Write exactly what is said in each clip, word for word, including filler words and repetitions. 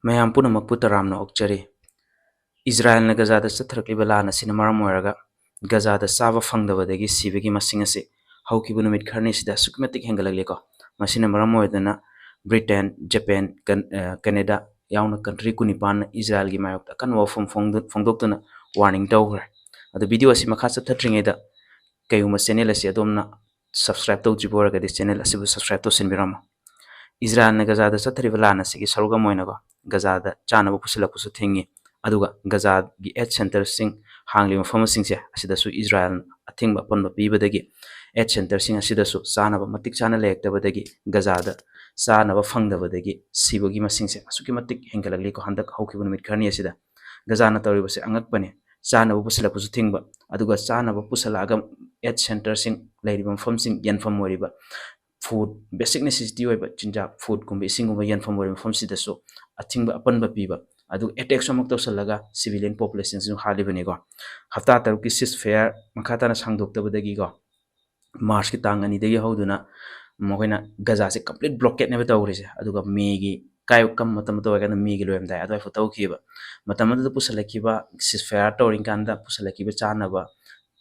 ꯃꯌꯥꯝ ꯄꯨꯝꯅꯃꯛꯄꯨ ꯇꯔꯥꯝꯅ ꯑꯣꯛꯆꯔꯤ꯫ ꯏꯖꯔꯥꯌꯦꯜꯅ ꯒꯖꯥꯗ ꯆꯠꯊꯔꯛꯂꯤꯕ ꯂꯥꯟ ꯑꯁꯤꯅ ꯃꯔꯝ ꯑꯣꯏꯔꯒ ꯒꯖꯥꯗ ꯆꯥꯕ ꯐꯪꯗꯕꯗꯒꯤ ꯁꯤꯕꯒꯤ ꯃꯁꯤꯡ ꯑꯁꯤ ꯍꯧꯈꯤꯕ ꯅꯨꯃꯤꯠ ꯈꯔꯅꯤ ꯑꯁꯤꯗ ꯑꯁꯨꯛꯀꯤ ꯃꯇꯤꯛ ꯍꯦꯟꯒꯠꯂꯛꯂꯤꯀꯣ꯫ ꯃꯁꯤꯅ ꯃꯔꯝ ꯑꯣꯏꯗꯨꯅ ꯕ꯭ꯔꯤꯇꯦꯟ, ꯖꯄꯦꯟ, ꯀꯟ-, ꯑ, ꯀꯦꯅꯦꯗꯥ ꯌꯥꯎꯅ country ꯀꯨꯟꯅꯤꯄꯥꯟꯅ ꯏꯖꯔꯥꯌꯦꯜꯒꯤ ꯃꯥꯌꯣꯛꯇ ꯑꯀꯟꯕ ꯋꯥꯐꯝ ꯐꯣꯡꯗꯣ-, ꯐꯣꯡꯗꯣꯛꯇꯨꯅ warning ꯇꯧꯈ꯭ꯔꯦ꯫ ꯑꯗꯣ video ꯑꯁꯤ ꯃꯈꯥ ꯆꯠꯊꯗ꯭ꯔꯤꯉꯩꯗ ꯀꯩꯒꯨꯝꯕ channel ꯑꯁꯤ ꯑꯗꯣꯝꯅ subscribe ꯇꯧꯗ꯭ꯔꯤꯕ ꯑꯣꯏꯔꯒꯗꯤ channel ꯑꯁꯤꯕꯨ subscribe ꯇꯧꯁꯤꯟꯕꯤꯔꯝꯃꯣ꯫ ꯏꯖꯔꯥꯌꯦꯜꯅ ꯒꯖꯥꯗ ꯆꯠꯊꯔꯤꯕ ꯂꯥꯟ ꯑꯁꯤꯒꯤ ꯁꯔꯨꯛ ꯑꯃ ꯑꯣꯏꯅꯀꯣ, ꯒꯖꯥꯗ ꯆꯥꯅꯕ ꯄꯨꯁꯤꯜꯂꯛꯄꯁꯨ ꯊꯤꯡꯉꯤ꯫ ꯑꯗꯨꯒ ꯒꯖꯥꯒꯤ aid centreꯁꯤꯡ ꯍꯥꯡꯂꯤꯕ ꯃꯐꯝꯁꯤꯡꯁꯦ ꯑꯁꯤꯗꯁꯨ ꯏꯖꯔꯥꯌꯦꯜꯅ ꯑꯊꯤꯡꯕ ꯑꯄꯟꯕ ꯄꯤꯕꯗꯒꯤ aid centreꯁꯤꯡ ꯑꯁꯤꯗꯁꯨ ꯆꯥꯅꯕ ꯃꯇꯤꯛ ꯆꯥꯅ ꯂꯩꯔꯛꯇꯕꯗꯒꯤ ꯒꯖꯥꯗ ꯆꯥꯅꯕ ꯐꯪꯗꯕꯗꯒꯤ ꯁꯤꯕꯒꯤ ꯃꯁꯤꯡꯁꯦ ꯑꯁꯨꯛꯀꯤ ꯃꯇꯤꯛ ꯍꯦꯟꯒꯠꯂꯛꯂꯤꯀꯣ ꯍꯟꯗꯛ ꯍꯧꯈꯤꯕ ꯅꯨꯃꯤꯠ ꯈꯔꯅꯤ ꯑꯁꯤꯗ꯫ ꯒꯖꯥꯅ ꯇꯧꯔꯤꯕꯁꯦ ꯑꯉꯛꯄꯅꯤ꯫ ꯆꯥꯅꯕ ꯄꯨꯁꯤꯜꯂꯛꯄꯁꯨ ꯊꯤꯡꯕ, ꯑꯗꯨꯒ ꯆꯥꯅꯕ ꯄꯨꯁꯤꯜꯂꯛꯑꯒ aid centreꯁꯤꯡ ꯂꯩꯔꯤꯕ ꯃꯐꯝꯁꯤꯡ, ꯌꯦꯟꯐꯝ ꯑꯣꯏꯔꯤꯕ food, basic necessity ꯑꯣꯏꯕ ꯆꯤꯟꯖꯥꯛ, foodꯀꯨꯝꯕ, ꯏꯁꯤꯡꯒꯨꯝꯕ ꯌꯦꯟꯐꯝ ꯑꯣꯏꯔꯤꯕ ꯃꯐꯝꯁꯤꯗꯁꯨ ꯑꯊꯤꯡꯕ ꯑꯄꯟꯕ ꯄꯤꯕ, ꯑꯗꯨꯒ attackꯁꯨ ꯑꯃꯨꯛ ꯇꯧꯁꯤꯜꯂꯒ civilian populationꯁꯤꯁꯨ ꯍꯥꯠꯂꯤꯕꯅꯤꯀꯣ꯫ ꯍꯞꯇꯥ ꯇꯔꯨꯛꯀꯤ ceasefire ꯃꯈꯥ ꯇꯥꯅ ꯁꯥꯡꯗꯣꯛꯇꯕꯗꯒꯤꯀꯣ, Marchꯀꯤ ꯇꯥꯡ ꯑꯅꯤꯗꯒꯤ ꯍꯧꯗꯨꯅ ꯃꯈꯣꯏꯅ ꯒꯖꯥꯁꯦ complete blockadeꯅꯦꯕ ꯇꯧꯈ꯭ꯔꯤꯁꯦ꯫ ꯑꯗꯨꯒ Mayꯒꯤ ꯀꯥꯏ ꯀꯔꯝꯕ ꯃꯇꯝꯗ ꯇꯧꯋꯦ ꯍꯥꯏ ꯀꯥꯟꯗ Mayꯒꯤ ꯂꯣꯏꯔꯝꯗꯥꯏ ꯑꯗꯨꯋꯥꯏꯐꯥꯎ ꯇꯧꯈꯤꯕ꯫ ꯃꯇꯝ ꯑꯗꯨꯗ ꯄꯨꯁꯜꯂꯛꯈꯤꯕ, ceasefire ꯇꯧꯔꯤꯀꯥꯟꯗ ꯄꯨꯁꯜꯂꯛꯈꯤꯕ ꯆꯥꯅꯕ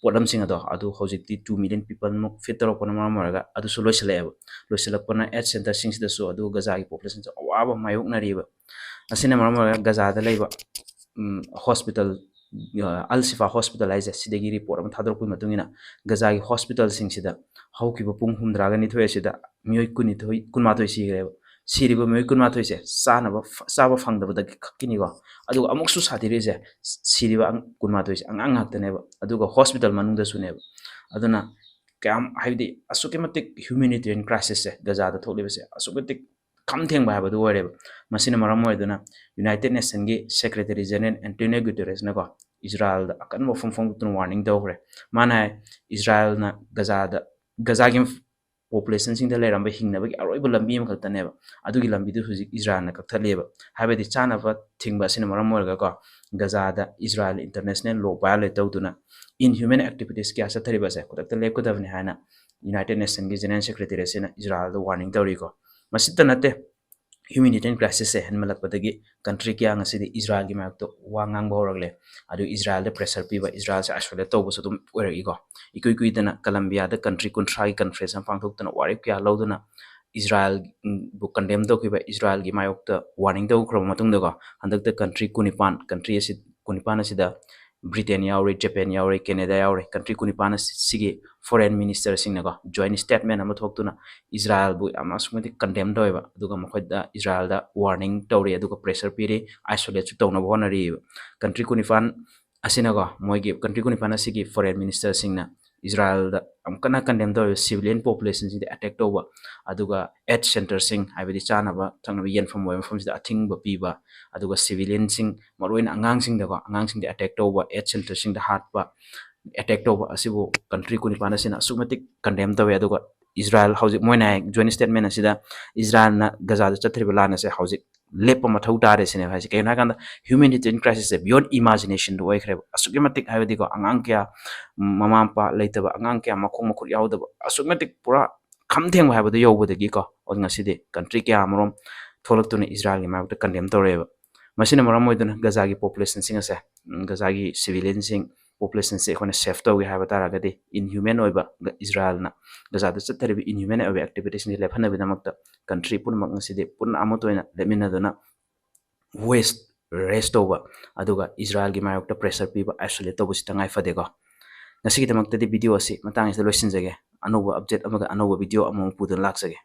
ꯄꯣꯠꯂꯝꯁꯤꯡ ꯑꯗꯣ, ꯑꯗꯨ ꯍꯧꯖꯤꯛꯇꯤ two million peopleꯃꯨꯛ feed ꯇꯧꯔꯛꯄꯅ ꯃꯔꯝ ꯑꯣꯏꯔꯒ ꯑꯗꯨꯁꯨ ꯂꯣꯏꯁꯤꯜꯂꯛꯑꯦꯕ꯫ ꯂꯣꯏꯁꯤꯜꯂꯛꯄꯅ aid centreꯁꯤꯡꯁꯤꯗꯁꯨ, ꯑꯗꯨ ꯒꯖꯥꯒꯤ populationꯁꯦ ꯑꯋꯥꯕ ꯃꯥꯌꯣꯛꯅꯔꯤꯕ꯫ ꯑꯁꯤꯅ ꯃꯔꯝ ꯑꯣꯏꯔꯒ ꯒꯖꯥꯗ ꯂꯩꯕ, ꯎꯝ, hospital, ꯑ, Al Shifa hospital ꯍꯥꯏꯁꯦ, ꯁꯤꯗꯒꯤ report ꯑꯃ ꯊꯥꯗꯣꯔꯛꯄꯒꯤ ꯃꯇꯨꯡ ꯏꯟꯅ ꯒꯖꯥꯒꯤ hospitalꯁꯤꯡꯁꯤꯗ ꯍꯧꯈꯤꯕ ꯄꯨꯡ ꯍꯨꯝꯗ꯭ꯔꯥꯒ ꯅꯤꯊꯣꯏ ꯑꯁꯤꯗ ꯃꯤꯑꯣꯏ ꯀꯨꯟꯅꯤꯊꯣꯏ, ꯀꯨꯟꯃꯥꯊꯣꯏ ꯁꯤꯈ꯭ꯔꯦꯕ꯫ ꯁꯤꯔꯤꯕ ꯃꯤꯑꯣꯏ ꯀꯨꯟꯃꯥꯊꯣꯏꯁꯦ ꯆꯥꯅꯕ ꯐ-, ꯆꯥꯕ ꯐꯪꯗꯕꯗꯒꯤ ꯈꯛꯀꯤꯅꯤꯀꯣ꯫ ꯑꯗꯨꯒ ꯑꯃꯨꯛꯁꯨ ꯁꯥꯊꯤꯔꯤꯁꯦ, ꯁꯤꯔꯤꯕ ꯑꯉ-, ꯀꯨꯟꯃꯥꯊꯣꯏꯁꯦ ꯑꯉꯥꯡ ꯉꯥꯛꯇꯅꯦꯕ, ꯑꯗꯨꯒ hospital ꯃꯅꯨꯡꯗꯁꯨꯅꯦꯕ꯫ ꯑꯗꯨꯅ ꯀꯌꯥꯝ, ꯍꯥꯏꯕꯗꯤ ꯑꯁꯨꯛꯀꯤ ꯃꯇꯤꯛ humanitarian crisisꯁꯦ, ꯒꯖꯥꯗ ꯊꯣꯛꯂꯤꯕꯁꯦ ꯑꯁꯨꯛꯀꯤ ꯃꯇꯤꯛ ꯈꯝ ꯊꯦꯡꯕ ꯍꯥꯏꯕꯗꯨ ꯑꯣꯏꯔꯦꯕ꯫ ꯃꯁꯤꯅ ꯃꯔꯝ ꯑꯣꯏꯗꯨꯅ United Nationꯒꯤ Secretary General Antonio Guterresꯅꯀꯣ, ꯏꯖꯔꯥꯌꯦꯜꯗ ꯑꯀꯟꯕ ꯋꯥꯐꯝ ꯐꯣꯡꯗꯣꯛꯇꯨꯅ warning ꯇꯧꯈ꯭ꯔꯦ꯫ ꯃꯥꯅ ꯍꯥꯏ, ꯏꯖꯔꯥꯌꯦꯜꯅ ꯒꯖꯥꯗ, ꯒꯖꯥꯒꯤ populationꯁꯤꯡꯗ ꯂꯩꯔꯝꯕ ꯍꯤꯡꯅꯕꯒꯤ ꯑꯔꯣꯏꯕ ꯂꯝꯕꯤ ꯑꯃꯈꯛꯇꯅꯦꯕ꯫ ꯑꯗꯨꯒꯤ ꯂꯝꯕꯤꯗꯨ ꯍꯧꯖꯤꯛ ꯏꯖꯔꯥꯌꯦꯜꯅ ꯀꯛꯊꯠꯂꯦꯕ꯫ ꯍꯥꯏꯕꯗꯤ ꯆꯥꯅꯕ ꯊꯤꯡꯕ ꯑꯁꯤꯅ ꯃꯔꯝ ꯑꯣꯏꯔꯒꯀꯣ, ꯒꯖꯥꯗ ꯏꯖꯔꯥꯌꯦꯜ international law violate ꯇꯧꯗꯨꯅ inhuman activities ꯀꯌꯥ ꯆꯠꯊꯔꯤꯕꯁꯦ ꯈꯨꯗꯛꯇ ꯂꯦꯞꯀꯗꯕꯅꯤ ꯍꯥꯏꯅ United Nationꯒꯤ General Secretary ꯑꯁꯤꯅ ꯏꯖꯔꯥꯌꯦꯜꯗ warning ꯇꯧꯔꯤꯀꯣ꯫ ꯃꯁꯤꯇ ꯅꯠꯇꯦ, humanitarian crisis ꯁꯦ ꯍꯦꯟꯃꯜꯂꯛꯄꯗꯒꯤ country ꯀꯌꯥ ꯉꯁꯤꯗꯤ ꯏꯖꯔꯥꯏꯜꯒꯤ ꯃꯥꯌꯣꯛꯇ ꯋꯥ ꯉꯥꯡꯕ ꯍꯧꯔꯛꯂꯦ꯫ ꯑꯗꯨ ꯏꯖꯔꯥꯏꯜꯗ pressure ꯄꯤꯕ, ꯏꯖꯔꯥꯏꯜꯁꯦ isolate ꯇꯧꯕꯁꯨ ꯑꯗꯨꯝ ꯑꯣꯏꯔꯛꯏꯀꯣ꯫ ꯏꯀꯨꯏ ꯀꯨꯏꯗꯅ ꯀꯂꯝꯕꯤꯌꯥꯗ country ꯀꯨꯟꯊ꯭ꯔꯥꯒꯤ conference ꯑꯃ ꯄꯥꯡꯊꯣꯛꯇꯅ ꯋꯥꯔꯦꯞ ꯀꯌꯥ ꯂꯧꯗꯨꯅ ꯏꯖꯔꯥꯏꯜꯕꯨ condemn ꯇꯧꯈꯤꯕ, ꯏꯖꯔꯥꯏꯜꯒꯤ ꯃꯥꯌꯣꯛꯇ warning ꯇꯧꯈ꯭ꯔꯕ ꯃꯇꯨꯡꯗꯀꯣ, ꯍꯟꯗꯛꯇ country ꯀꯨꯟꯅꯤꯄꯥꯟ, country ꯑꯁꯤ ꯀꯨꯟꯅꯤꯄꯥꯟ ꯑꯁꯤꯗ ꯕ꯭ꯔꯤꯇꯦꯟ ꯌꯥꯎꯔꯤ, ꯖꯄꯥꯟ ꯌꯥꯎꯔꯤ, ꯀꯦꯅꯦꯗꯥ ꯌꯥꯎꯔꯤ, country ꯀꯨꯟꯅꯤꯄꯥꯟ ꯑꯁꯤꯒꯤ foreign minister ꯁꯤꯡꯅꯀꯣ joint statement ꯑꯃ ꯊꯣꯛꯇꯨꯅ ꯏꯖꯔꯥꯏꯜꯕꯨ ꯌꯥꯝꯅ ꯑꯁꯨꯛꯀꯤ ꯃꯇꯤꯛ condemn ꯇꯧꯋꯦꯕ꯫ ꯑꯗꯨꯒ ꯃꯈꯣꯏꯗ ꯏꯖꯔꯥꯏꯜꯗ warning ꯇꯧꯔꯤ, ꯑꯗꯨꯒ pressure ꯄꯤꯔꯤ, isolate ꯁꯨ ꯇꯧꯅꯕ ꯍꯣꯠꯅꯔꯤꯕ꯫ Country ꯀꯨꯟꯅꯤꯄꯥꯟ ꯑꯁꯤꯅꯀꯣ, ꯃꯣꯏꯒꯤ country ꯀꯨꯟꯅꯤꯄꯥꯟ ꯑꯁꯤꯒꯤ foreign minister ꯁꯤꯡꯅ ꯏꯖꯔꯥꯏꯜꯗ ꯌꯥꯝ ꯀꯟꯅ condemn ꯇꯧꯔꯤꯕ civilian population ꯁꯤꯡꯗ attack ꯇꯧꯕ, ꯑꯗꯨꯒ aid centre ꯁꯤꯡ, ꯍꯥꯏꯕꯗꯤ ꯆꯥꯅꯕ ꯊꯛꯅꯕ ꯌꯦꯟꯐꯝ ꯑꯣꯏꯕ ꯃꯐꯝꯁꯤꯗ ꯑꯊꯤꯡꯕ ꯄꯤꯕ, ꯑꯗꯨꯒ civilian ꯁꯤꯡ, ꯃꯔꯨꯑꯣꯏꯅ ꯑꯉꯥꯡꯁꯤꯡꯗꯀꯣ, ꯑꯉꯥꯡꯁꯤꯡꯗ attack ꯇꯧꯕ, aid centre ꯁꯤꯡꯗ ꯍꯥꯠꯄ, attack ꯇꯧꯕ ꯑꯁꯤꯕꯨ country ꯀꯨꯟꯅꯤꯄꯥꯟ ꯑꯁꯤꯅ ꯑꯁꯨꯛꯀꯤ ꯃꯇꯤꯛ condemn ꯇꯧꯋꯦ꯫ ꯑꯗꯨꯒ ꯏꯖꯔꯥꯏꯜ ꯍꯧꯖꯤꯛ ꯃꯣꯏꯅ ꯍꯥꯏ joint statement ꯑꯁꯤꯗ, ꯏꯖꯔꯥꯏꯜꯅ ꯒꯖꯥꯗ ꯆꯠꯊꯔꯤꯕ ꯂꯥꯟ ꯑꯁꯦ ꯍꯧꯖꯤꯛ ꯂꯦꯞꯄ ꯃꯊꯧ ꯇꯥꯔꯦ ꯁꯤꯅꯦꯕ ꯍꯥꯏꯁꯦ꯫ ꯀꯩꯒꯤꯅꯣ ꯍꯥꯏꯀꯥꯟꯗ humanitarian crisis ꯁꯦ beyond imagination ꯗ ꯑꯣꯏꯈ꯭ꯔꯦꯕ꯫ ꯑꯁꯨꯛꯀꯤ ꯃꯇꯤꯛ, ꯍꯥꯏꯕꯗꯤꯀꯣ, ꯑꯉꯥꯡ ꯀꯌꯥ, ꯃꯃꯥ ꯃꯄꯥ ꯂꯩꯇꯕ, ꯑꯉꯥꯡ ꯀꯌꯥ ꯃꯈꯣꯡ ꯃꯈꯨꯠ ꯌꯥꯎꯗꯕ, ꯑꯁꯨꯛꯀꯤ ꯃꯇꯤꯛ ꯄꯨꯔꯥ ꯈꯝ ꯊꯦꯡꯕ ꯍꯥꯏꯕꯗꯨ ꯌꯧꯕꯗꯒꯤꯀꯣ, ꯉꯁꯤꯗꯤ country ꯀꯌꯥ ꯑꯃꯔꯣꯝ ꯊꯣꯛꯂꯛꯇꯨꯅ ꯏꯖꯔꯥꯏꯜꯒꯤ ꯃꯥꯌꯣꯛꯇ condemn ꯇꯧꯔꯛꯑꯦꯕ꯫ ꯃꯁꯤꯅ ꯃꯔꯝ ꯑꯣꯏꯗꯨꯅ ꯒꯖꯥꯒꯤ population ꯁꯤꯡ ꯑꯁꯦ, ꯎꯝ, ꯒꯖꯥꯒꯤ civilian ꯁꯤꯡ, population ꯁꯦ ꯑꯩꯈꯣꯏꯅ save ꯇꯧꯒꯦ ꯍꯥꯏꯕ ꯇꯥꯔꯒꯗꯤ, inhuman ꯑꯣꯏꯕ ꯒ-, ꯏꯖꯔꯥꯏꯜꯅ ꯒꯖꯥꯗ ꯆꯠꯊꯔꯤꯕ inhuman ꯑꯣꯏꯕ activity ꯁꯤꯡꯁꯦ ꯂꯦꯞꯍꯟꯅꯕꯒꯤꯗꯃꯛꯇ country ꯄꯨꯝꯅꯃꯛ ꯉꯁꯤꯗꯤ ꯄꯨꯟꯅ ꯑꯃꯠꯇ ꯑꯣꯏꯅ ꯂꯦꯞꯃꯤꯟꯅꯗꯨꯅ waste, raise ꯇꯧꯕ, ꯑꯗꯨꯒ ꯏꯖꯔꯥꯏꯜꯒꯤ ꯃꯥꯌꯣꯛꯇ pressure ꯄꯤꯕ, isolate ꯇꯧꯕꯁꯤ ꯇꯉꯥꯏ ꯐꯗꯦꯀꯣ꯫ ꯉꯁꯤꯒꯤꯗꯃꯛꯇꯗꯤ video ꯑꯁꯤ ꯃꯇꯥꯡ ꯑꯁꯤꯗ ꯂꯣꯏꯁꯤꯟꯖꯒꯦ꯫ ꯑꯅꯧꯕ update ꯑꯃꯒ ꯑꯅꯧꯕ video ꯑꯃꯃꯨꯛ ꯄꯨꯗꯨꯅ ꯂꯥꯛꯆꯒꯦ꯫